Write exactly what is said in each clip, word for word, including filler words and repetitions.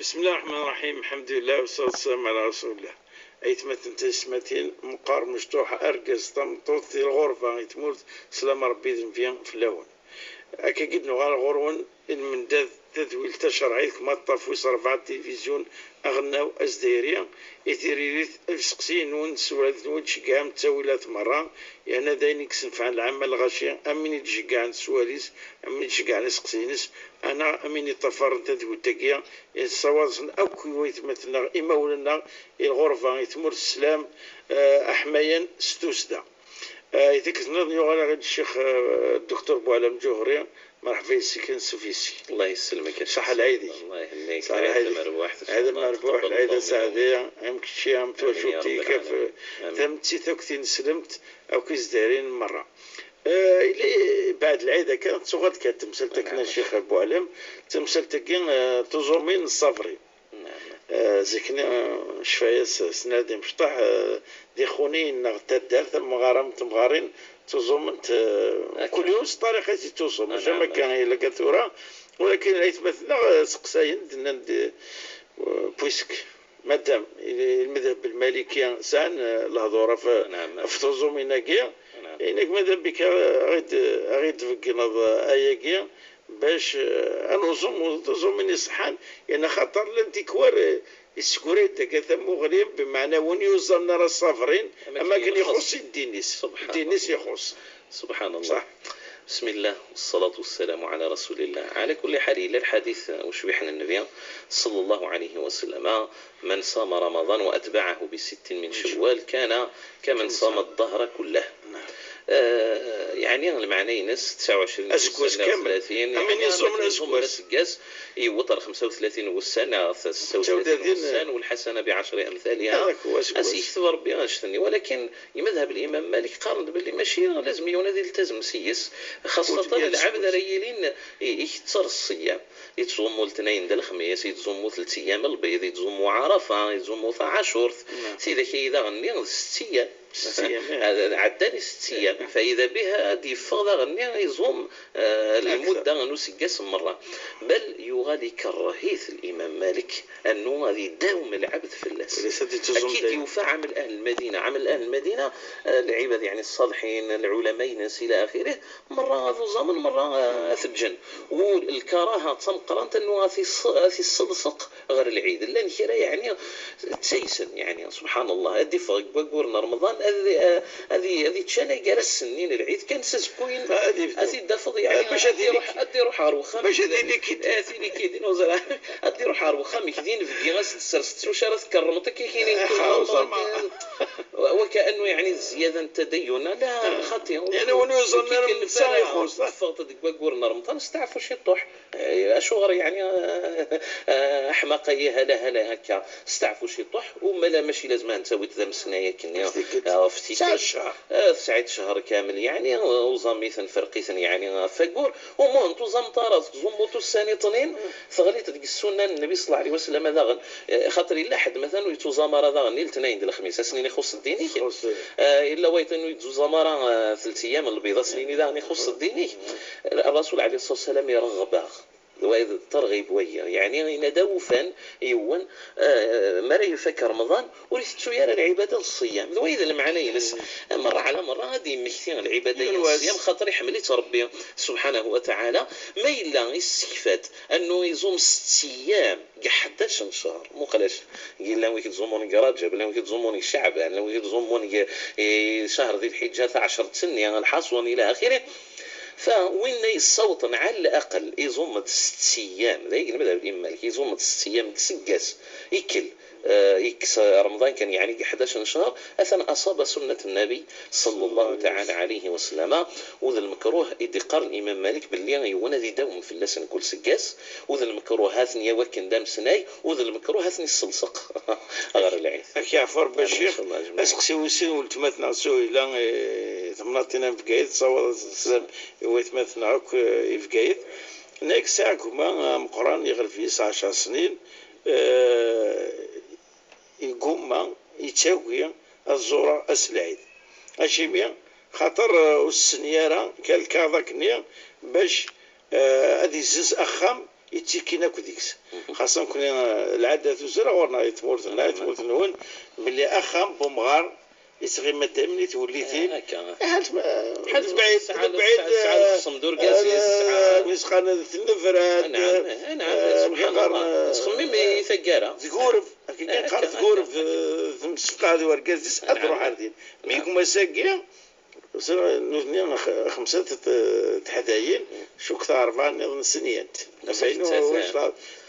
بسم الله الرحمن الرحيم. الحمد لله والصلاة والسلام على رسول الله. Aytmaten tayesmatin, meqqar mecṭuḥ, argaz, tameṭṭut, di lɣerba, di tmurt, slam Ṛebbi d nnbi fell-awen. Akka i d-nuɣal ɣur-wen, lmendad, tadwilt tacerɛit, Maṭṭaf wis ṛebɛa, tilivizyu aɣelnaw azdayri, i tiririt, lseqsiyen-nwen, sswalat-nwen, tceggɛem ttawilat merra, yerna d ayen i yessenfɛen lɛamma lɣaci, am win i d-ceggɛen sswal-is, am win i d-ceggɛen iseqsiyen-is, anaɣ am win iṭṭafaren tadwilt-agi, yessawaḍ-asen akk i waytmaten-nneɣ, imawlan-nneɣ, i lɣerba, i tmurt sslam, eh, aḥmayan s tussda. Eh, i tikkelt nniḍen yuɣal-aɣ-d ccix, eh, Duktur Buɛlam Ǧuhri, merḥba yes-k, ansuf yes-k. الله يسلمك يا شيخ. صح العيد. الله يهنيك. صح العيد. العيد مربوح. عيد مربوح، العيد سعدي. أم كتشي، أم توشوتي، كيف تمتي تاكتي نسلمت، أو كيز دايرين مرة. Eh, ili بعد العيد هكا تسوغد كانت تمثلت كنا شيخ بوعلم، تمثلت كي، eh, تزومين الصبري. نعم. Eh, زكني، eh, شفايا س-، سنادي مشطح، eh, دي خوني نغ تدار ثم غارم تمغارين تزومنت، eh، كل يوم طريقة تزوم، نعم، جا ما كان إلا كثورة، ولكن الأيتمات لا سقساين دنا ندي، eh، بويسك مادام المذهب المالكي سان، eh، الهضورة في، نعم، في تزومين ناقية. نعم. إنك ماذا بك غيد، غيد فقنا ض-، أياقية باش، eh, أنظم وتزومين يصحان، يعني خاطر لانتيكوار، eh، يسكوري داك ثموغلين بمعنى وين يوزرنا راه الصابرين، أما كان يخص الدينيس. سبحان الدينيس الله. يخص. سبحان الله. صح. بسم الله والصلاة والسلام على رسول الله. على كل حال، إلى الحديث وشبيحنا النبي صلى الله عليه وسلم، من صام رمضان وأتبعه بست من شوال كان كمن صام الدهر كله. نعم. Eh, يعني المعنى ينس تسعة وعشرين أسكواس كامل. ثلاثين، أما يعني يصوم أما يصوم الأسكواس. الأسكواس يوطر خمسة وثلاثين والسنة، ستة وثلاثين والسنة، والحسنة بعشر أمثالها. هذاك هو أسكواس. أسي يكتب ربي غنشتني، ولكن مذهب الإمام مالك قارن باللي ماشي لازم يونادي يلتزم سيس، خاصة العبد راه يلين يكثر الصيام، يتزومو الاثنين د الخميس، يتزومو ثلاث أيام البيض، يتزومو عرفة، يتزومو عاشورت. نعم. سيدك إذا غني ست أيام. ست أيام، إيه. هذا عداني ست أيام. نعم. فإذا به هاد يفغ ذا غني يزوم، آه، المدة نسقس مرة. بل يغالي كرهيث الإمام مالك أنه غادي يداوم العبد في اللاس. وليس دي تزوم أكيد دايما. يوفى عمل أهل المدينة، عمل أهل المدينة، آه، العباد يعني الصالحين، العلماء، الناس إلى آخره، مرة غادو زامن، مرة، آه، ثجن. والكراهة تمقرانت أنه غادي يص-، غادي يصدصق غير العيد. لأن كرا يعني تسيسن، يعني سبحان الله، هادي فغ كواكورنا رمضان، هادي، آه، هادي، هادي تشانا كرا السنين العيد كان سزكوين، هادي دافض يعني، آه، باش هادي هادي يروح، هادي يروح على الوخام. باش هادي اللي كيدي. آه، هادي اللي كيدي، نوزر. هادي يروح على الوخام، يكدين في كيغاس تسرست، وش راه تكرمتك، كاينين آه، كل خاوصة مرة ما. وكأنه يعني زيادة تدينا، لا، خاطي. يعني، ونوزر كي كان نساء الفرح يخوص. تفغت ديك واكورنا رمضان، استعفوا شي طوح. آه، أشغر يعني، آه، آه، أحمق، هلا، هلا، هكا. استعفوا شي طوح، وما لا ماشي لازم نسوي ذا مسنايا كني. آه، في ساعة الشهر. آه، في ساعة شهر كامل، يعني، آه، وزاميثن فرقيثن، يعني، آه، فقور. ومهم، تو زمطارة، زموتو الساني طنين، ثغليت ديك السنة النبي صلى الله عليه وسلم، هذا غن-، آه، خاطر إلا حد مثلًا ويتو زمارة، هذا غني الاثنين د الخميس، أسنين يخص الديني. يخص. آه، إلا ويطن ويتزو زمارة، آه، ثلاث أيام البيض، أسنين إذا غني يخص الديني. الرسول عليه الصلاة والسلام يرغب، وإذ ترغب ويا، يعني، إن دوفا يون، آه، ما راه يفك رمضان، وليس تسوي على العبادة الصيام. ذو إذا المعنى ينس، مرة على مرة غادي يمكتي العبادة يا الصيام، خاطر يحملت ربي سبحانه وتعالى. ما إلا يستكفات أنه يزوم ست أيام، كاع حداش شهر، مو قلاش. إلا ويك تزومون رجب، إلا ويك تزومون شعبان، إلا ويك تزومون، إيه، شهر ذي الحجة، عشر سنين، الحصون إلى آخره. فوين يصوتن على الأقل يزوم ست أيام، ذا يقلب ذا الإمام مالك، يزوم ست أيام تسقس، يكل، آه، يكس رمضان كان يعني حداش شهر، أثن أصاب سنة النبي صلى الله تعالى عليه وسلم. وذا المكروه يدي قال الإمام مالك باللي يوانا ذي داوم في اللسن كل سقاس، وذا المكروه هاثن يا وكن دام سناي، وذا المكروه هاثن يصلصق. غير العيد. أك يعفو ربي الشيخ. إن شاء الله أجمعين. أسقسي وسي ولتماتنا سهيلة، إيه، تمناطينا في بقايد، تصور السلام، إيه، ويتماتنا أك، إيه، في بقايد. ناك ساعة كما، آه، مقران يغرفي ساعة عشر سنين، آه، يقوم يتاوي الزورة أس العيد. أشيمي خاطر، آه، السنيارة كالكاضا كنيا باش، آه، هذه الزز أخام yettikin akk deg-s. Xaṣṣa nekkni, eh, lɛada tuzra ɣur-neɣ i tmurt-nneɣ, i tmurt-nwen, belli axxam n umɣar yettɣima daymen i twellitin. Eh, akka. Eh, ḥal tm-, ḥal tebɛid, tesɛa, tebɛid, tesɛa, tesɛa eh, lexṣem d urgaz-is, eh, tesɛa, wis qqaren d tnebrad, eh, naɛam, eh, eh, naɛam, eh, subḥan Allah. Tettxemmim i taggara. Tgureb, akken kan qqaren, akka, tgureb, eh, temsefqaɛed d urgaz-is, ad truḥ ar din. Mi gma-s-agi, nutni x-, xemsa t-, t-, teḥdayin, cukkeɣ rebɛa nniḍen snyant. Afayn,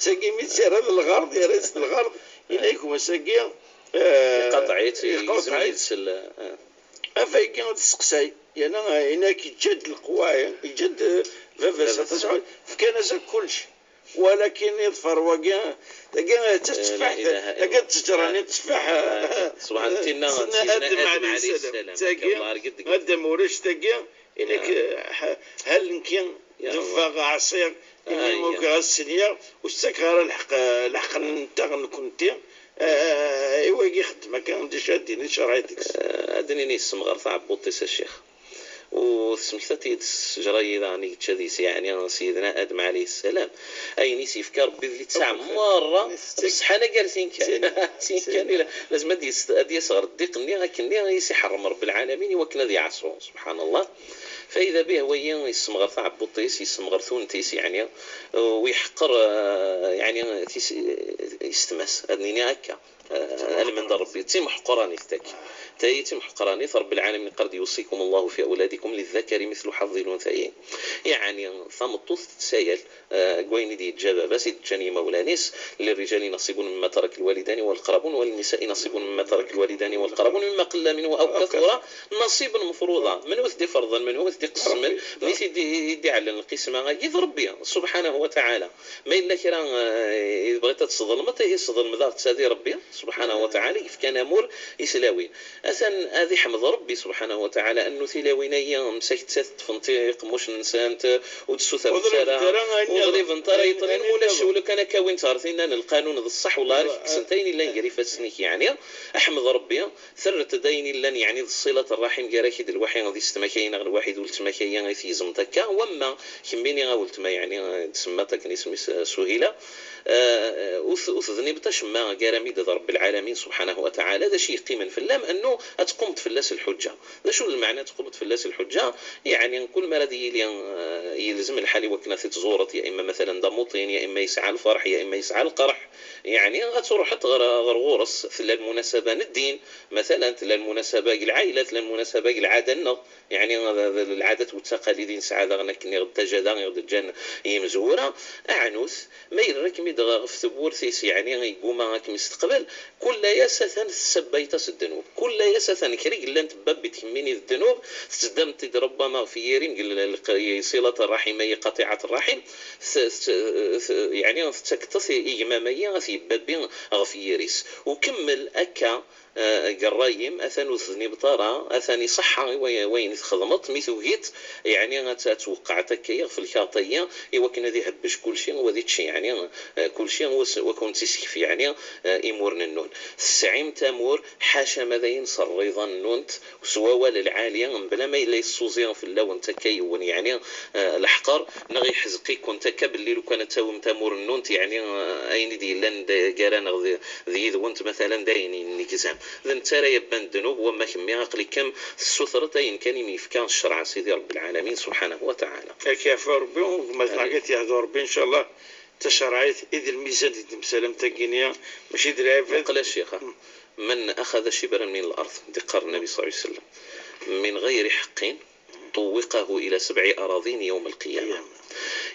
tagi mi tt-yerra d lɣerḍ, yerra-tt d lɣerḍ, ila gma-s-agi, eh, iqaṭeɛ-itt, iqaṭeɛ-itt. Yegzem yid-s l-, eh. Afaygi ad testeqsay, yerna, eh, inak yeǧǧa-d leqwaɛi, yeǧǧa-d, eh, baba-s, baba-s, aṭas n wayen, fkan-as akk kullec. Walakin iḍfer wagi, tagi d tatteffaḥt, la ilaha illa, tagi d ttejra-nni, tteffaḥ. Ah, subḥan, tinna n Sidna Adem alayhi ssalam. Tagi, Adem ulac tagi, inek, ha-, hal nekki neffeɣ ɛṣiɣ, imi ugaɣ ad sliɣ, ur s-ttakeɣ ara lḥeqq, lḥeqq-nteɣ nekkenti. Ah, i wagi ixeddem akka, d acu ad d-tini, ccṛeɛ deg-s? Ah, ad d-nini yessemɣer taɛebbuḍt-is a ccix. Ur tesmektaḍ-iyi-d s ttejra-yi daɣen i yečča deg-s, yeɛni, Sidna Adem alayhi ssalam. Ayen i s-yefka Rebbi d littseɛ merra, bṣeḥ anagar tin kan. Tin kan, ila-, lazem ad d-yas-, ad d-yas ɣer ddiq-nni, akken-nni i s-iḥerrem Rebbi lɛalamin i wakken ad yeɛṣu, subḥan Allah. Fayda bih, wayi yessemɣer taɛebbuḍt-is, yessemɣer tunt-is, yeɛni, u yeḥqer, eh, yeɛni, tis-, yessetma-s, ad nini akka. Eh, almend n Rebbi, d timeḥqranit takk. Tayi d timeḥqranit, Rebbi lɛalamin iqqar-d: "يوصيكم الله في أولادكم للذكر مثل حظ الأنثيين." Yeɛni, tameṭṭut tettsayal, eh, deg wayen i d-yeǧǧa baba-s, i d-ǧǧan yimawlan-is: "للرجال نصيب مما ترك الوالدان والأقربون وللنساء نصيب مما ترك الوالدان والأقربون مما قل منه أو كثر نصيبا مفروضا." Menhu i t-id-iferḍen, menhu i t-id-iqesmen, menhu i t-id-, i d-iɛellen lqisma-agi? D Rebbi, subḥanahu wa taɛala. Ma yella kra, eh, i tebɣiḍ ad tesḍelmeḍ, ihi sḍelm daɣ d tadi Rebbi, subḥanahu wa taɛala, yefkan amur i tlawin. Atan ad iḥmed Rebbi, subḥanahu wa taɛala, annu tilawin-agi, msakit ad ṭṭfent iqemmucen-nsent, ur d-ssutrent ara, ur ḍlibent ara, ayen, ayen, ayen, ulac, ulac, ulac, kan akka wwint ɣer tinna n lqanun d ṣṣeḥ, wala ara kksent ayen yellan gar ifassen-ik, yeɛni, ḥmed Rebbi, terret-d ayen illan, yeɛni, d ṣṣilat ṛṛaḥim gar-ak d lwaḥi d yessetma-k-ayi neɣ lwaḥi d weltma-k-ayi i tgezmeḍ akka. Wamma kemmini a weltma, yeɛni, d-semmaḍ akken isem-is, eh, Suhila, eh, ur t-, ur tednibeḍ acemma gar-am-id d Rebbi lɛalamin subḥanahu wa taɛala. D acu yeqqimen fell-am? Annu ad tqumeḍ fell-as lḥuǧǧa. D acu n lmeɛna ad tqumeḍ fell-as lḥuǧǧa? Yeɛni, kul mi ara d-yili, eh, yelzem lḥal i wakken ad t-tẓureḍ, ya imma matalan d amuṭin, ya imma yesɛa lferḥ, ya imma yesɛa lqerḥ, yeɛni ad truḥeḍ ɣer, ɣer ɣur-s, tella lmunasaba n ddin, matalan tella lmunasaba deg lɛayla, tella lmunasaba deg lɛada-nneɣ, yeɛni d, d, d lɛadat u ttaqalid i nesɛa daɣen akken i ɣ-d-ǧǧan, i ɣ-d-ǧǧan yimezwura. Aɛnut, ma yerra-kem-id ɣef tewwurt-is, yeɛni yegguma ad kem-isteqbel, kul ass atan tessabbayeḍ-as ddnub, kul ass atan kra yellan tebbabiḍ kemmini d ddnub, tetteddameḍ-t-id rubbama ɣef yiri, deg l-, l-, ṣilat ṛṛaḥim-ayi, qatiɛat ṛṛaḥim, t-, t-, t-, yeɛni tettakeḍ-t i gma-m-ayi ad t-yebbabbi ɣef yiri-s. Ukemmel akka, eh, deg ṛṛay-im, atan ur tednibeḍ ara, atan iṣeḥḥa i way-, wayen i txedmeḍ, mi tugiḍ, yeɛni ad t-, ad tweqqɛeḍ akka ɣef lkaɣeṭ-ayi, i wakken ad ihebbej kulci, u ad ičč, yeɛni, eh, kulci, u as-, u ad ken-tt-isekf, yeɛni, eh, imuren-nnun. Tesɛim tamur, ḥaca ma d ayen s rriḍa-nnunt, s wawal lɛali, mebla ma yella yessuẓi fell-awent akka yiwen, yeɛni, eh, leḥqer, neɣ iḥezq-ikent akka belli lukan ad tawim tamur-nnunt, yeɛni, eh, ayen i d-yellan d-, gar-aneɣ d, d yid-went, matalan, d ayen yenegzam. D netta ara yebban ddnub, wamma kemmi aql-ikem tessutreḍ ayen kan i m-yefka ccreɛ Sidi Rebbi lɛalamin subḥanahu wa taɛala. Ad k-yeɛfu Rebbi, u gma-tneɣ ad t-yeɛdu Rebbi, ncallah. Tacerɛit i d lmizan di temsalam tagini, mačči d lɛibad. Muqel a ccix, من أخذ شبرا من الأرض, d-iqqar Nnabi ṣalla Llahu ɛalayhi wa sallam, من غير حق طوقه إلى سبع أراضين يوم القيامة.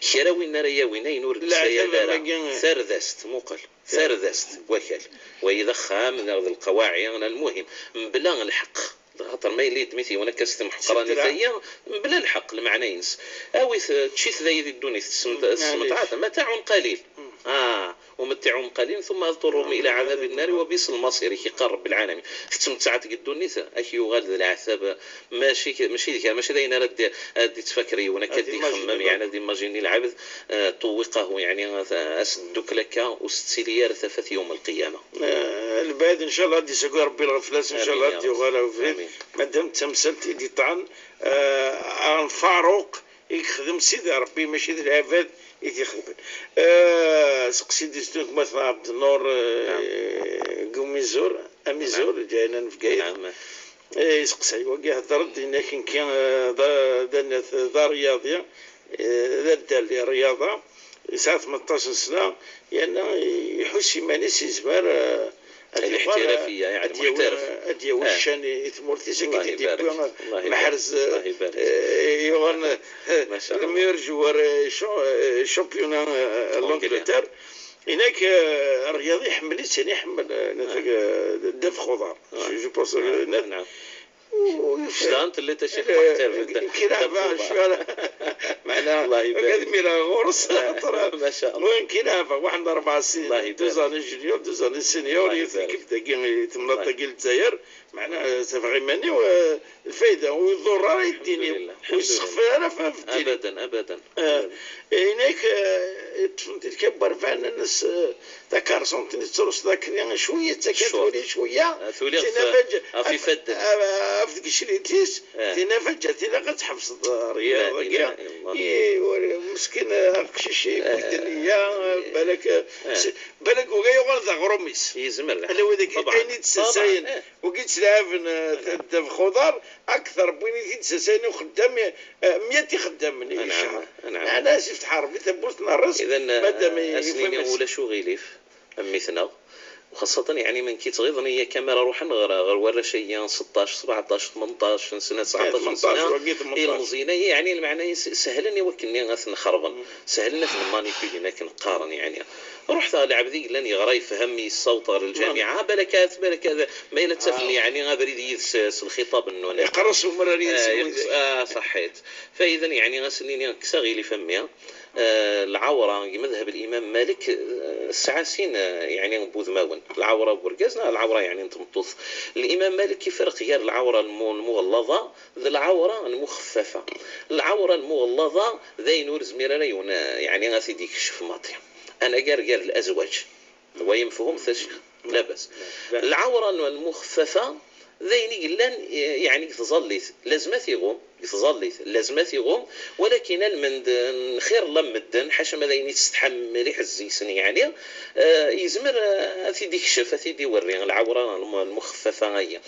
Kra win ara yawin ayen ur d-tsayal ara, tardast, muqel, tardast n wakal, wayi d axxam neɣ d lqawaɛi, neɣ lmuhim, mebla lḥeqq. Axaṭer ma yella yeddem-it yiwen akka s timḥeqranit-ayi, mebla lḥeqq, lmeɛna-ines. Awi-t, ččit dayi di ddunit, tessemtaɛeḍ, متاع قليل. Ah, ومتعهم قليلا ثم اضطرهم إلى عذاب النار وبئس المصير, i k-iqqar Rebbi lɛalamin. Tettmettaɛeḍ deg ddunit, ad k-yuɣal d leɛtab, mačči, mačči d kra, mačči d ayen ara d-, ad d-ittfaker yiwen, akka ad d-ixemmem, yeɛni ad d-imajini lɛebd, eh, طوقه, yeɛni ad, ad s-teddukel akka, ur s-tettili ara tafat يوم القيامة. Eh, lbɛid, ncallah, ad d-isagwi Rebbi lɣefla-s, ncallah, ad d-yuɣal ɣer ubrid. Madam d tamsalt i d-iṭṭɛen, eh, ɣer Faruq, I yexdem Sidi Ṛebbi, mačči d lɛibad i t-ixedmen. Eh, seqsi-d i zeddunt Matna Ɛebdennur, eh, deg umizur, amizur, ǧayna n Bgayet. Eh, yesteqsay wagi, hder-d, yenna-k nekki, eh, d, d, d, d aryaḍi, eh, d addal di rryaḍa, yesɛa tmeṭṭac n sna, yerna iḥuss iman-is yezmer, eh, ad yuɣal, ad yawi, ad yawi ccan i tmurt-is, akken i d-yewwi Mahrez, eh, yuɣal, eh, le meilleur joueur, eh, cha-, eh, championnat, eh, l'Angleterre. Inak, eh, rryaḍ iḥemmel-itt, yani iḥemmel, eh, nafag, eh, ddabex uḍar. Je, je pense que, eh, naf-, نعم. Cedhan telliḍ a Ccix Muḥtar, eh, kiraɛba, cwala. Meɛna, الله يبارك. Ad mira ɣur-s, خاطر, ما شاء الله. المهم, kiraɛba, واحد أربع سنين, الله يبارك. Deux années junior, deux années senior, الله يبارك. Kif dagi, temnaḍt dagi Lezzayer, meɛna, eh, tafeɣ iman-iw, eh, lfayda, ur iḍurr ara i ddin-iw, الحمد لله. Ur yessexfay ara f-, f ddin-iw. أبدا، أبدا. Eh, inak, eh, ṭṭfen-t-id kan n werfan-nnes, eh, takarṣunt-nni tettruṣ dakken cwiya, ttakan tuli cwiya. Ah, tuliɣ tina f-, fajja-, ɣef af-, ifadden. Af-, af tgecrit-is, eh, tina fajja, tina ad tḥebseḍ, eh, rryaḍ-agi. لا إله إلا الله. I, ur, meskin, eh, aqcic i, eh, widen iya, eh, balak, eh, eh, s-, balak uga yuɣal d aɣrum-is. Yezmer, ala wid-agi, طبعا. Ayen i d-ssasayen, طبعا، eh. Wigi d-ttlaɛaben, eh, ddabex uḍar, akteṛ n win i t-id-ssasayen i uxeddam, eh, mya tixeddamen i cceṛ. Meɛna as ifteḥ Ṛebbi tawwurt n ṛṛezq, إذن, eh, madam i, as-nini ulac uɣilif, a mmi-tneɣ. Xaṣṣatan, yeɛni, ma nekk yettɣiḍen-iyi akka mi ara ruḥen ɣer, ɣer warrac-agi seṭṭac, sebɛeṭṭac, tmenṭac n sna, eh, tmenṭac, tmenṭac n sna, wagi tmenṭac. Ilmeẓyen-agi, yeɛni, lmeɛna-is sehlen i wakken-nni ad ten-xerben, sehlen ad ten-manipulen akken qqaren, yeɛni. Ruḥet ɣer lɛebd i yellan yeɣra, yefhem, yessaweḍ ɣer lǧamiɛa, balak ahat, balak ahat, ma yella ttafen, yeɛni, abrid yid-s s lxiṭab n nuna. Iqerres umrar yid-s. Ah, iqerres, ah, ṣaḥḥit. Fa idan, yeɛni, as-nini, kkes aɣilif a mmi. Eh, lɛawra deg madhab Limam Malik, eh, tesɛa sin, eh, yeɛni, n wudmawen. Lɛawra n urgaz neɣ lɛawra, yeɛni, n tmeṭṭut. Limam Malik iferreq gar lɛawra lmu-, lmuɣellaḍa d lɛawra lmuxeffafa. Lɛawra lmuɣellaḍa d ayen ur yezmir ara yiwen, eh, yeɛni, ad t-id-yekcef maḍi. Anagar gar lazwaǧ. Wa yemfehum, a Ccix? Labas. Lɛawra n lmuxeffafa d ayen i yellan, eh, yeɛni, deg tẓallit, lazem ad t-iɣum, deg tẓallit, lazem ad t-iɣum, walakin almend n xir n medden, ḥaca ma d ayen ittsetḥan mliḥ zzeysen, yeɛni, eh, yezmer, eh, ad t-id-ikcef, ad t-id-iwerri, lɛawra lmu-, lmuxeffafa-agi.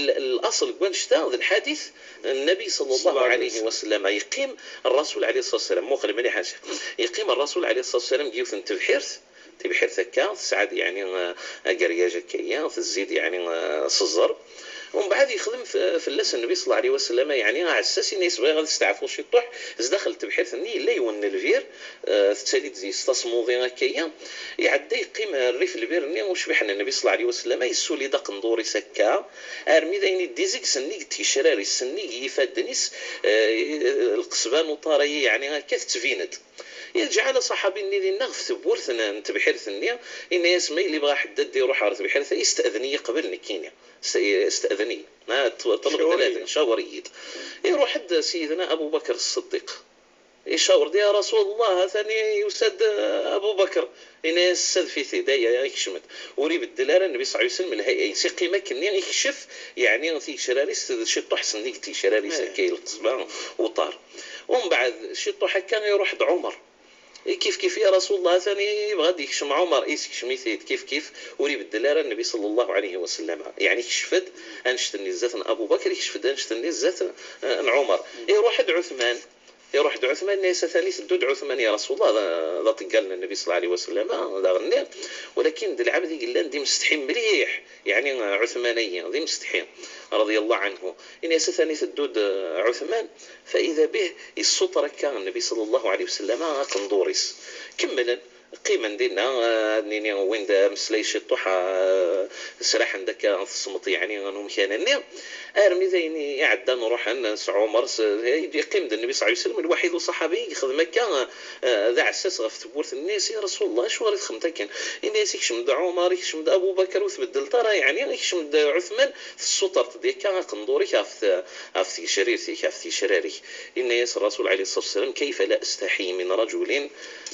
L-, laṣel n wannect-a d lḥadit n Nnabi ṣalla Llahu ɛalayhi wa sallam, yeqqim Rrasul ɛalayhi ṣṣalatu wa ssalam, muqel mliḥ, a Ccix, yeqqim Rrasul ɛalayhi ṣṣalatu wa ssalam deg yiwet n tebḥirt, tibḥirt akka, tesɛa-d, yeɛni, eh, ageryaj akka-yi, tezzi-d, yeɛni, eh, s ẓẓerb. Umbeɛd yexdem f-, fell-as Nnbi ṣalla Llahu ɛalayhi wa sallam, yeɛni, aɛessas, yenna-yas bɣiɣ ad steɛfuɣ ciṭuḥ zdaxel n tebḥirt-nni, yella yiwen n lbir, eh, tettali-d deg-s tasmuḍi akka-yi. Iɛedda yeqqim rrif lbir-nni ucbiḥ n Nnbi ṣalla Llahu ɛalayhi wa sallam, yessuli-d aqendur-is akka, armi d ayen i d-izig sennig n tgecrar-is, sennig n yifadden-is, eh, lqesba n uṭar-ayi, yeɛni, akka tettbin-d. Yeǧɛel aṣaḥabi-nni dinna ɣef tewwurt n, n tebḥirt-nni, yenna-yas ma yella yebɣa ḥedd ad d-iruḥ ɣer tebḥirt-a, yesteɛden-iyi qbel nekkini. Ste-, yesteɛden-iyi. Ah, ṭ-, ṭleb-d aladen, cawer-iyi-d. Iruḥ-d Sidna Abu Bakr Ṣṣeddiq. Icawer-d, ya Rasul Allah, atan yusa-d, eh, Abu Bakr. Yenna-yas, ssadef-it-id, aya, ikcem-d. Ur ibeddel ara Nnbi ṣalla Llahu ɛalayhi wa sallam lhay'a-ines. Iqqim akkenni, ikcef, yeɛni, tigecrar-is, d ciṭuḥ sennig tigecrar-is, akka, i lqesba, uṭar. Umbeɛd, ciṭuḥ akka, iruḥ-d Ɛumer. Kif kif, ya Rasul Allah, atan yebɣa ad d-ikcem Ɛumer, isekcem-it-id, kif kif, ur ibeddel ara Nnbi ṣalla Llahu ɛalayhi wa sallam. Yeɛni, ikcef-d annect-nni zdat n Abu Bakr, ikcef-d annect-nni zdat, eh, n Ɛumer. Iruḥ-d Ɛuthman, iruḥ-d Ɛuthman, yenna-yas, atan iteddu-d Ɛuthman, ya Rasul Allah, d, d aṭeggal n Nnbi ṣalla Llahu ɛalayhi wa sallam, d aɣenni, walakin d lɛebd i yellan d imsetḥi mliḥ, yeɛni, Ɛuthman-ayi, d imsetḥi, raḍiya Llahu ɛanhu. Yenna-yas, atan iteddu-d, eh, Ɛuthman, fa ida bih, yessuṭer akka Nnbi ṣalla Llahu ɛalayhi wa sallam aqendur-is. Kemmlen, qqimen dinna, eh, ad nini, wwin-d ameslay ciṭuḥ, eh, sraḥen-d akka tesmeḍ, yeɛni, n umkan-nni. Armi d ayen iɛeddan, ruḥen s Ɛumer, s, yeqqim-d Nnbi ṣalla Llahu ɛalayhi wa sallam lwaḥid uṣaḥabi i yexdem akka, eh, d aɛessas ɣef tewwurt-nni, ya Rasul Allah, acuɣer i txedmeḍ akken? Yenna-yas, ikcem-d Ɛumer, ikcem-d Abu Bakr, ur tbeddleḍ ara, yeɛni, ikcem-d Ɛuthman, tessuṭreḍ-d akka aqendur-ik ɣef t-, ɣef tgecrirt-ik, ɣef tgecrar-ik. Yenna-yas Rrasul ɛalayhi ṣṣalatu wa ssalam, كيف لا أستحي من رجل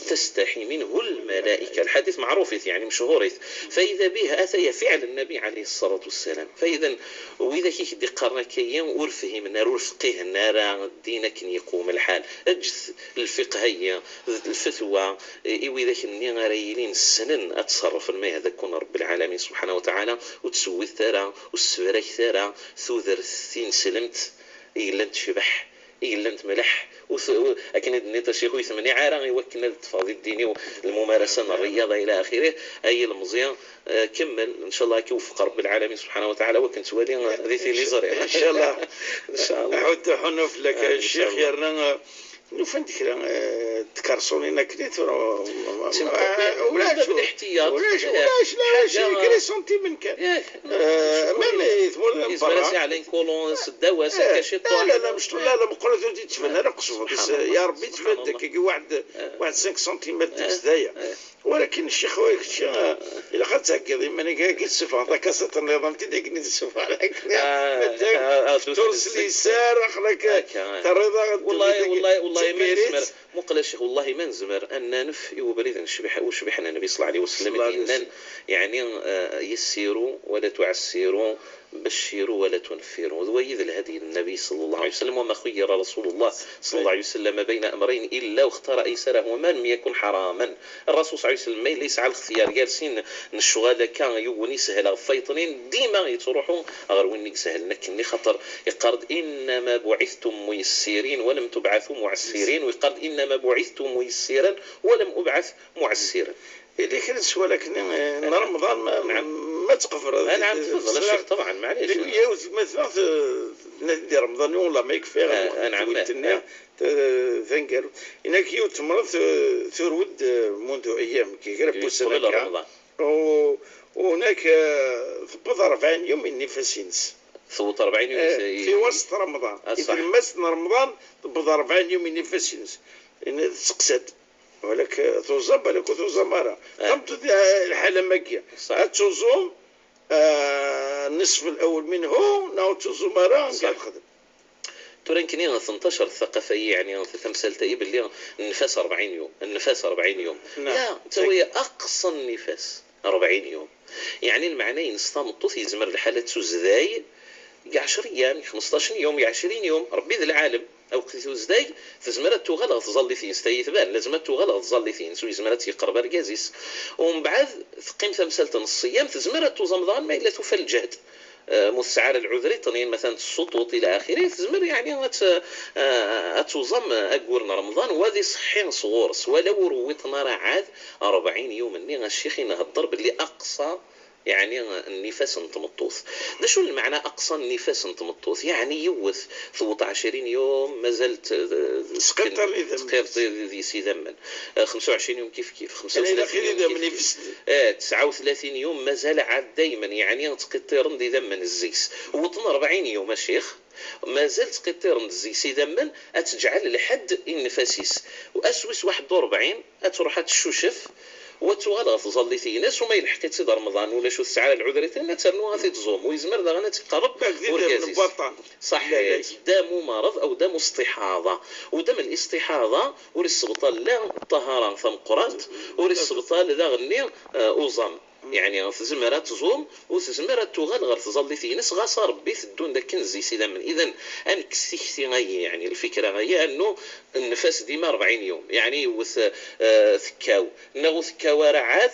تستحي منه الملائكة. الحديث معروف يعني مشهور، فإذا به أتى فعل النبي عليه الصلاة والسلام. فإذا وإذا كيك دي قرنا كي ورفهم نار ورفقه نار الدين كن يقوم الحال. أجث الفقهية، الفتوى، إي وإذا كني غير يلين السنن أتصرف ما يهدكون رب العالمين سبحانه وتعالى، وتسوي ثرى والسفرك ثرى ثوذر ثين سلمت. إلا تشبح، إلا تملح. Akken i d-tenniḍ a ccix, ur yi-temniɛ ara i wakken ad ṭṭfeɣ di ddin-iw lmumarasa n rriyaḍa ila axirih. Ay ilemẓi, eh, kemmel, ncallah ad k-iweffeq Rebbi lɛalamin subḥanahu wa taɛala, wakken twali, eh, di tiliẓri. Ncallah. Ncallah. Ḥudd ḥunnu fell-ak a ccix, yerna, eh, nufan-d kra, eh, tkarṣunin akken i tura. Ulac, ulac, ulac, ulac, kra isantimen kan. Eh, même i tmura n berra. Yezmer ad s-iɛlin kulun s ddaw-as akka ciṭuḥ. La, la, mecṭuḥ, la, la, meqqret ur d-yettban ara qesbuḍ-is. Ya Rebbi, yettban-d akka waḥed, waḥed cinq centimètres deg zdayeɛ. Walakin ccix, wa kečči, eh, ilaq ad theggiḍ iman-ik, ad k-id-ssufɣeḍ takaṣiṭ nniḍen, tid akken i d-ssufɣeɣ akken. Ur s-liser, aql-ak terriḍ-aɣ-d. Wallahi, wallahi, wallahi, ma yezmer. Muqel a ccix, wallahi ma nezmer ad nanef i ubrid n ccbiḥ-, ucbiḥ n Nnbi صلى الله عليه وسلم, i d-yennan, yeɛni, eh, يسروا ولا تعسروا، بشروا ولا تنفروا. D wayi d lhadi n Nnbi صلى الله عليه وسلم, وما خير رسول الله صلى الله عليه وسلم بين أمرين إلا واختار أيسرهما ما لم يكن حراما. Ṛṛasul صلى الله عليه وسلم ma yella yesɛa lextyar gar sin n ccɣal akka, yiwen isehel ɣef wayeḍnin, dima yettruḥu ɣer win i isehlen akkenni, xaṭer iqqar-d: إنما بعثتم ميسرين ولم تبعثوا معسرين, u iqqar-d: إنما بعثت ميسرا ولم أبعث معسرا. Yella kra n sswal akken, eh, n Remḍan ma, ma tqebreḍ. Anɛam, tfeḍl a ccix, ṭebɛan, maɛlic. Yiwet ma tneɣ, eh, di Remḍan, wallah ma yekfi, eh, lweqt anɛam, tewwit-nni, eh, taneggarut. Inak yiwet temreḍ, eh, turew-d, eh, منذ أيام, kra n wussan akka. Remḍan. U, u هناك, eh, tewweḍ rebɛin yum i nnifas-ines. Tewweḍ rebɛin yum, eh, fi waseṭ Remḍan. Ah, ṣaḥ. Di tlemmast n Remḍan tewweḍ rebɛin yum i nnifas-ines. Tettseqsa-d. Balak tuẓam, balak ur tuẓam ara. Eh. Tameṭṭut, eh, lḥal am wagi. Ṣaḥ. Ad tuẓum, eh, النصف الأول منه, neɣ ur tuẓum ara, anga ad texdem. Tura nekkni tenṭacer taqafa-yi, yeɛni tamsalt-ayi belli nnfas rebɛin yum, nnfas rebɛin yum. Naam. La, netta wa أقصى النفاس rebɛin yum. Yeɛni lmeɛna-ines tameṭṭut yezmer lḥal ad tuzday deg ɛecra yyam, xmesṭac yum, ɛecrin yum, Rebbi d lɛalem. Awqet i tuzday, tezmer ad tuɣal ɣer tẓallit-ines, tayi tban, lazem ad tuɣal ɣer tẓallit-ines, ur yezmer ad tt-yeqreb argaz-is. Umbeɛd, teqqim tamsalt n ṣṣyam, tezmer ad tuẓam daɣen ma yella tufa lǧehd. Eh, ma ur tesɛi ara lɛuder iṭnin, matan tessuṭuṭ ila axiri, tezmer yeɛni ad t-, eh, ad tuẓam aggur n Remḍan, wa d iṣeḥḥi sɣur-s, wala ur wwiṭen ara ɛad rebɛin yum-nni, a ccix, i nhedder belli aqṣa yeɛni nnifas n tmeṭṭut. D acu n lmeɛna aqṣa n nnifas n tmeṭṭut? Yeɛni yiwet tewweḍ ɛecrin yum, mazal t-, tqirṭ deg-s idammen. Eh, xemsa u ɛecrin yum kif kif, xemsa u tlatin yum kif kif. Eh, tesɛa u tlatin yum, mazal ɛad daymen, yeɛni ttqiṭṭiren-d idammen zzi-s. Wwḍen rebɛin yum, a ccix, mazal ttqiṭṭiren-d zzi-s idammen, ad teǧɛel lḥedd i nnfas-is. U ass wis waḥed u rebɛin, ad truḥ ad teccucef, u ad tuɣal ɣer tẓallit-ines, u ma yelḥeq-itt-id Remḍan, ulac ur tesɛi ara lɛuder iṭnin, ad ternu ad t-id-tẓum, u yezmer daɣen ad tt-iqerreb urgaz-is. Ṣaḥḥit, d amu mareḍ aw d amu stiḥaḍa. U d amu listiḥaḍa ur issebṭal la ṭṭahara tameqqrant, ur issebṭal daɣen-nni, eh, uẓam. Yeɛni tezmer ad tẓum, u tezmer ad tuɣal ɣer tẓallit-ines, ɣas a Rebbi teddun-d akken zzi-s idammen. Idan, ad nekkes tikti-ayi, yeɛni lfikra-ayi, annu nnfas dima rebɛin yum. Yeɛni yiwet, eh, tekkaw, neɣ ur tekkaw ara ɛad,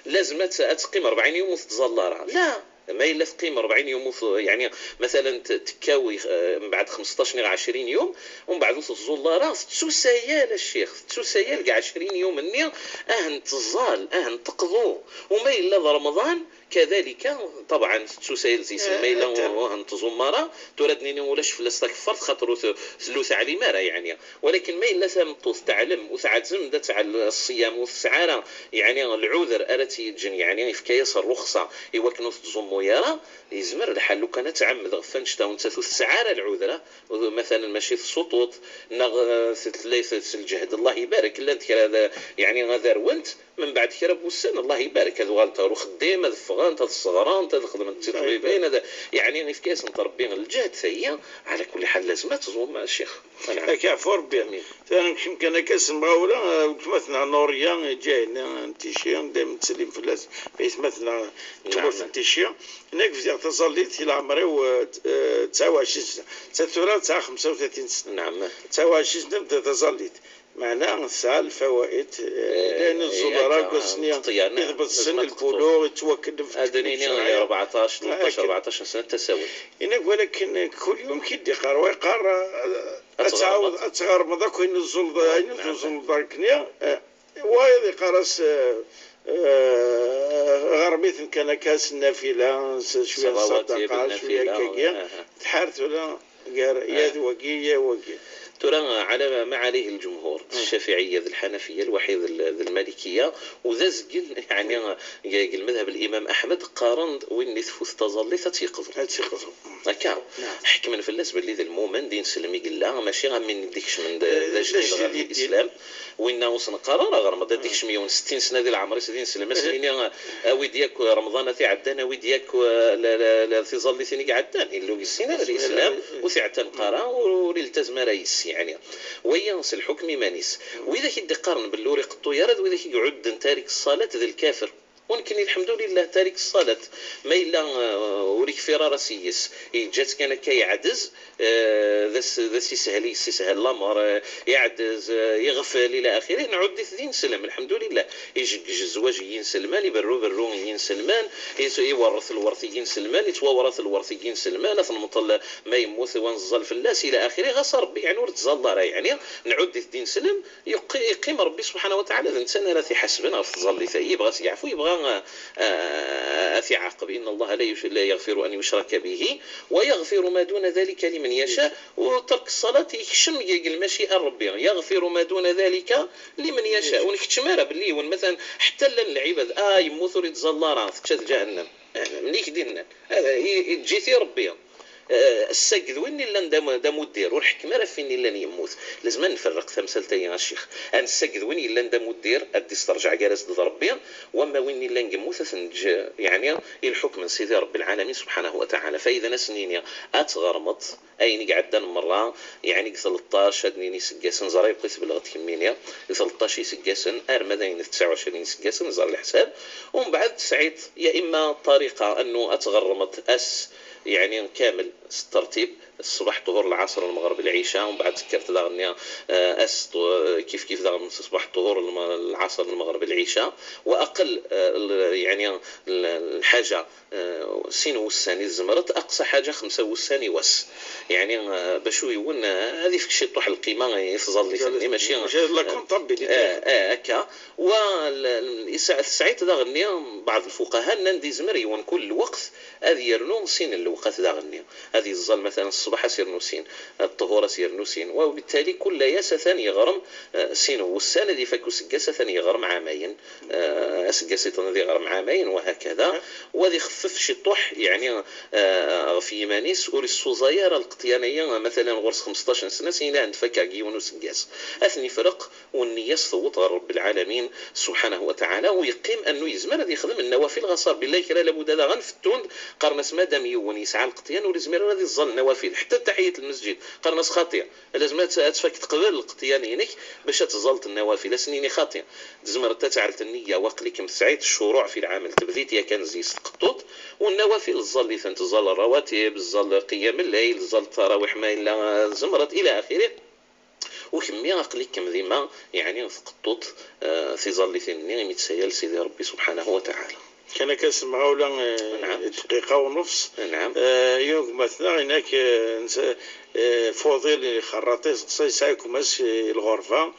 lazem ad t-, ad teqqim rebɛin yum ur tettẓalla ara. La, ma yella teqqim rebɛin yum ur t-, yeɛni, matalan, t-, tekkaw, eh, mbeɛd xmesṭac neɣ ɛecrin yum, umbeɛd ur tettẓulla ara, tettusayal, a ccix, tettusayal deg ɛecrin yum-nni, ah n teẓẓal, ah n teqḍu. U ma yella d Remḍan, kadalika, ṭebɛan, tettusayal zzi-s, eh, ma yella ur, ur, ur tẓum ara, tura ad nini ulac fell-as takeffart, xaṭer ur t-, ur teɛlim ara, yeɛni. Walakin ma yella tameṭṭut teɛlem, ur teɛzem ad tɛell ṣṣyam, ur tesɛi ara, yeɛni, lɛuder ara tt-yeǧǧen, yeɛni, yefka-yas rruxṣa i wakken ur tettẓummu ara, yezmer lḥal lukan ad tɛemmed ɣef wannect-a u nettat ur tesɛi ara lɛuder, u, matalan, mačči tessuṭuṭ, neɣ, eh, tella s lǧehd, Allah ibarek, llant kra d, yeɛni, ad arwent, Mbeɛd kra n wussan, Allah ibarek, ad uɣalent ɣer uxeddim, ad ffɣent. anta tesseɣrant, ad xedment d tiṭbibin, ad, yeɛni, ifka-yasent Ṛebbi lǧehd, tayi, ɛla kulli ḥal, lazem ad tẓum, a ccix. Anɛam. Ad k-yeɛfu Ṛebbi. Amin. Tura, nekcem kan akka s lemɣawla, eh, weltma-tneɣ Nuriya, iǧahiden n Tici, dayem ttsellim fell-as, aytma-tneɣ n tmurt n Tici. Nekk bdiɣ taẓallit i leɛmer-iw, eh, t-, eh, tesɛa u ɛecrin sna. Netta tura tesɛa xemsa u tlatin sna. Tesɛa u ɛecrin sna bdiɣ taẓallit. Meɛna tesɛa lfawaid, eh, eh, ayen ur tẓul ara akka, deg wass-nni, teṭṭeḍ, yeḍbes zzin n lbulu, yettwakellef. Ad d-nini rebɛeṭac, tleṭṭac, rebɛeṭac n sna tasawit. Inak, walakin kul yum ki d-iqqar, wa yeqqar, eh, ad tɛawed ad tɣermeḍ akk ayen ur tẓulleḍ, ayen ur tẓulleḍ akkenni, eh, wayeḍ iqqar-as, eh, eh, ɣerm-iten kan akka s nnafila, s cwiya n ṣṣadaqa, cwiya akkagi. Tḥar tura gar yat wagi, yat wagi. Tura, ɛla ma ɛalayhi lǧumhur, Ccafiɛiyya d Lḥanafiyya, lwaḥid d Lmalikiyya, u d azgen, yeɛni, deg lmadhab n Limam Aḥmed, qqaren-d win i tfut taẓallit ad tt-yeqḍu. Ad tt-yeqḍu. Akka, ḥekmen fell-as belli d lmumen, d ineslem i yella, mačči am win i d-ikecmen d, d ajdid ɣer lislam. Winna ur s-neqqar ara ɣer Remḍan, ad d-ikcem yiwen settin sna di leɛmer-is d ineslem, ad s-nini, awi-d yakk Remḍanat iɛeddan, awi-d yakk, eh, la, la, la, tiẓallitin i iɛeddan. Illa ur yessin ara lislam, ur t-iɛettnaq ara, ur, ur iltazem ara yes-s, yeɛni. Wagi s lḥukm iman-is. Widak i d-iqqaren belli ur iqeṭṭu ara, d widak i iɛudden tarik ṣṣalat d lkafir. U nekkni, lḥemdulillah, tarik ṣṣalat, ma yella, eh, ur ikfir ara s-yes, yeǧǧa-tt kan akka yeɛdez, eh, d as-, d as-ishel, yessishel lamer, eh, yeɛdez, eh, yeɣfel, ila axiri, nɛudd-it d ineslem, lḥemdulillah. Ijeggej zzwaǧ n yinselman, iberru berru n yinselman, is-, iwerret lwert n yinselman, ittwawret lwert n yinselman, ad t-nmeṭṭel ma yemmut wa neẓẓal fell-as, ila axiri, ɣas Rebbi, yeɛni, ur ttẓalla ara, yeɛni, nɛudd-it d ineslem, Yeqqi-, yeqqim Ṛebbi subḥanahu wa taɛala d netta ara t-iḥasben ɣef tẓallit-a. Yebɣa ad s-yeɛfu, yebɣa, eh, ad t-iɛaqeb. إن الله لا يش-، لا يغفر أن يشرك به ويغفر ما دون ذلك لمن يشاء. U terk ṣṣalat yekcem deg, deg lmaci'a n Ṛebbi. يغفر ما دون ذلك لمن يشاء. Ur nkeččem ara belli yiwen, matalan, ḥetta llan lɛibad, ah, yemmut ur ittẓalla ara, tečča-t ǧahennam. Eh, mlik d-innan. Hada, i, i, eǧǧ-it i Ṛebbi. Eh, ssaged win illan d am-, d amuddir, ur ḥekkem ara ɣef win illan yemmut. Lazem ad nferreq tamsalt-agi, a ccix. Ad nessaged win yellan d amuddir, ad d-isterǧeɛ gar-as d Ṛebbi, wamma win illan yemmut, ad t-neǧǧ, yeɛni, i lḥukm n Sidi Ṛebbi lɛalamin subḥanahu wa taɛala. Fa idan ad s-nini, ad tɣermeḍ ayen i iɛeddan merra, yeɛni deg tleṭṭac, ad nini, iseggasen, ẓer ayweq i tbellɣeḍ kemmini, deg tleṭṭac iseggasen, arma d ayen d tesɛa u ɛecrin iseggasen, ẓer leḥsab, u mbeɛd tesɛiḍ, ya imma ṭṭariqa, annu ad tɣermeḍ ass, yeɛni kamel, s ttertib, ṣṣbeḥ, ṭṭuhur, lɛaṣer, lmeɣreb, lɛica, u mbeɛd tekkreḍ daɣen, eh, ass ṭu-, kif kif daɣen ṣṣbeḥ, ṭṭuhur, lm-, lɛaṣer, lmeɣreb, lɛica, wa aqel, eh, l-, yeɛni, l-, lḥaǧa, eh, sin wussan i tzemreḍ, aqsa ḥaǧa xemsa wussan i wass. Yeɛni, eh, bac u yiwen, eh, ad ifk ciṭuḥ n lqima i tẓallit-nni, mačči, mačči la comptabilité. Eh, eh, akka. Wa l-, l-, isɛ-, tesɛiḍ daɣenni, baɛḍ lfuqaha nnan-d izmer yiwen kul lweqt ad yernu sin n lewqat daɣenni. Ad yeẓẓal, matalan, ṣṣbeḥ, ad s-yernu sin, ṭṭuhur, ad s-yernu sin, wa bittali, kul ass atan yeɣrem, eh, sin n wussan, ad ifak useggas, atan yeɣrem ɛamayen, eh, aseggas iḍen ad yeɣrem ɛamayen, wa hakada, wa ad ixeffef ciṭuḥ, yeɛni, eh, ɣef yiman-is, ur issuẓay ara lqeṭyan-agi, matalan, ɣur-s xemseṭṭac n sna, s yini ad ten-d-fakkeɣ deg yiwen useggas. Ad ten-ifreq, u nniya-s tewweḍ ɣer Ṛebbi lɛalamin, subḥanahu wa taɛala, u yeqqim annu yezmer ad yexdem nnawafil, ɣas Ṛebbi la kra, labuda daɣen fettun-d, qqaren-as madam yiwen yesɛa lqeṭyan ur izmir ara ad iẓẓal nnawafil, ḥetta taḥiyat lmesǧid, qqaren-as xaṭi, lazem ad t-, ad tfakkeḍ qbel lqeṭyan-inek bac ad tẓẓalleḍ nnawafil, ad s-nini xaṭi, tzemreḍ ad tɛelleḍ nniya, waqil-ikem tesɛiḍ ccuruɛ fi lɛamal, tebdiḍ yakan zik s tqeṭṭuḍt, u nnawafil ẓẓal-itent, ẓẓal rawatib, ẓẓal qiyam lleyl, ẓẓal ttarawiḥ ma yella tzemreḍ, ila axiri. U kemmi aql-ikem dima, yeɛni, tqeṭṭuḍ, eh, tiẓallitin-nni imi d-sayal Sidi Ṛebbi subḥanahu wa taɛala. Kan akka s lemɣawla, eh, dqiqa u nufs. Nɛam. Eh, yugma-tneɣ, inak, eh, nsa-, eh, Fuḍil ixerraṭ-is, yesɛa gma-s, eh, lɣerba,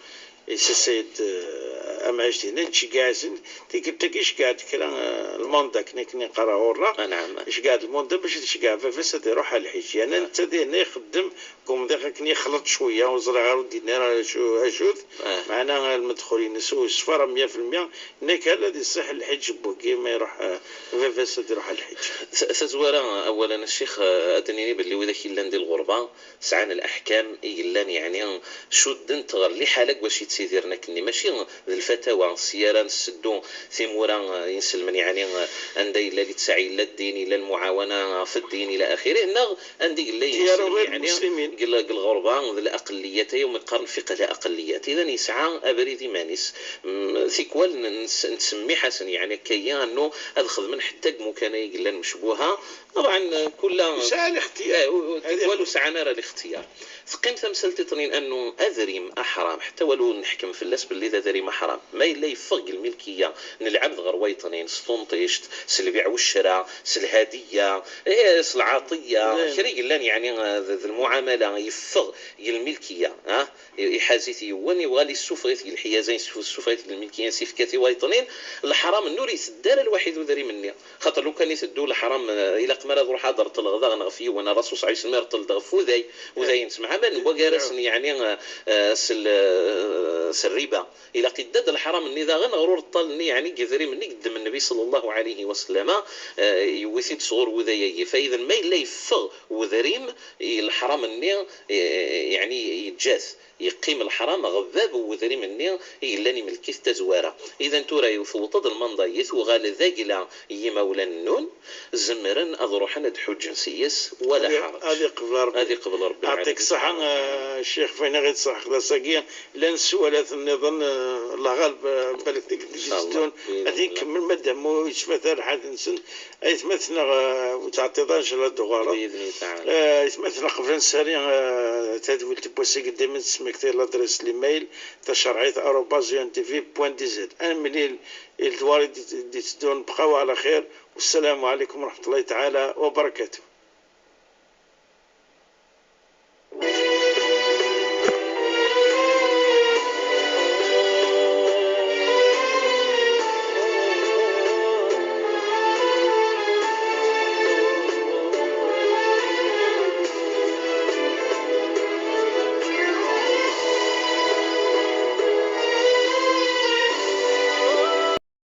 yessasay-d, eh, amɛic dinna, nettceggiɛ-asen. Tikkelt-agi iceggeɛ-d kra, eh, lmanda, akken, akken i neqqar ɣur-neɣ. Iceggeɛ-d lmanda bac ad iceggeɛ baba-s ad iruḥ ɣer lḥiǧ. Yerna netta dinna ixeddem Kumḍiɣ akken yexleḍ cwiya, ur ẓriɣ ara ur d-yenni ara acu, acu-t. Meɛna lmedxul-ines ur yeṣfi ara mya fi lmya, nekk ala ad iṣiḥ lḥiǧ n wagi ma iruḥ, eh, baba-s ad iruḥ ɣer lḥiǧ. Ta-, tazwara, awalen, a ccix, eh, ad d-nini belli widak yellan di lɣerba sɛan leḥkam i yellan, yeɛni, cudden-t ɣer liḥala deg wacu i Tidiren akkenni, mačči d lfatawa, sya ara nseddu timura, eh, inselmen, yeɛni, eh, anda yella littseɛ, yella ddin, yella lmuɛawana ɣef ddin, ila axirih, neɣ anda yella yinselmen, yeɛni, deg l-, deg lɣerba, d laqelliyat, aya umi qqaren fiqh laqelliyat. Idan yesɛa abrid iman-is. Mm, tikwal n-, nttsemmiḥ-asen, yeɛni, akka-yi, annu ad xedmen ḥetta deg imukan ay yellan mecbuha. Ṭabɛen, eh, kulla yesɛa lixtiyar. Eh, u-, u-, tikwal ur sɛan ara lixtiyar. Teqqim tamsalt iṭnin annu adrim aḥram, ḥetta wala ur neḥkem fell-as belli d adrim aḥram. Ma yella yeffeɣ deg lmilkiya n lɛebd ɣer wayeṭnin, s tunṭict, s lbiɛ u ccra, s lhadiyya, eh, s lɛaṭiyya, kra yellan, yeɛni, eh, d, d lmuɛamala, yeffeɣ deg lmilkiya, ah, i-, iḥaz-it yiwen, yebɣa ad issufeɣ-it deg lḥiyaza, yessuf-, yessufeɣ-it deg lmilkiya, yessefk-it i wayeṭnin, leḥram-nni ur iteddu ara lwaḥid udrim-nni. Xaṭer lukan iteddu leḥram, eh, ilaq mi ara truḥ ad d-reṭṭleɣ daɣen ɣef yiwen, Ṛṛasul ṣalla Llahu ɛalayhi wa sallam ireṭṭel-d ɣef uday, udayen ttemɛamal, wagi ara sen-, yeɛni, eh, eh, s l-, eh, s rriba. Ilaq idda-d leḥram-nni daɣen ɣer ureṭṭal-nni, yeɛni deg idrimen-nni i yeddem Nnbi ṣalla Llahu ɛalayhi wa sallam, eh, yewwi-t-id sɣur wuday-agi. Fa idan ma yella yeffeɣ udrim, i leḥram-nni, eh, yeɛni yeǧǧa-t. Yeqqim leḥram ɣef bab n wedrim-nni i yellan imelk-it d tazwara. Idan tura tewweḍ-d lmanda-yi, tuɣal d agla n yimawlan-nnun, zemren ad ruḥen ad ḥuǧǧen s-yes, wala ḥerǧ. Ad iqbel Ṛebbi. Ad iqbel Ṛebbi. Ɛṭik ṣṣeḥḥa, eh, Ccix, fayna ɣid ṣṣeḥḥa xlaṣ-agi, llan sswalat nniḍen, eh, Allah ɣaleb, eh, balak deg, deg icallah. Ad ikemmel, madam ur yettfat ara lḥal-nsen. Aytma-tneɣ, eh, ur ttɛeṭṭiḍ ara, ncallah ad d-uɣaleḍ. Bi idni taɛala. Eh, aytma-tneɣ, qbel ad nsari, eh, tadwilt n wass-agi, daymen tesmekti ladres n l'email, tacerɛit arobase U N T V point D Z. Ad nemlil i ledwar i d-, d-itteddun, bqaw ɛla xir. Wassalamu ɛalaykum wa raḥmatullahi taɛala wa barakatuh.